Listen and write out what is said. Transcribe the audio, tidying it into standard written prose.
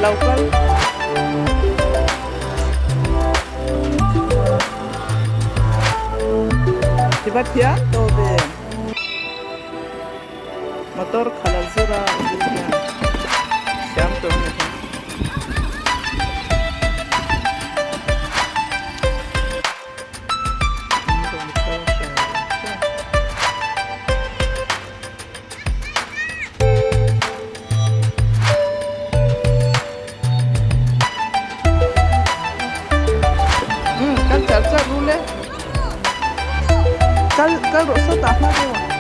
Alo kal. Ti va thiam tawh ve. Motor khalh a zir a u hian thiam tawh a ni kha. Kal char char ru le. Kal kal rawh saw tah hma deuh ah.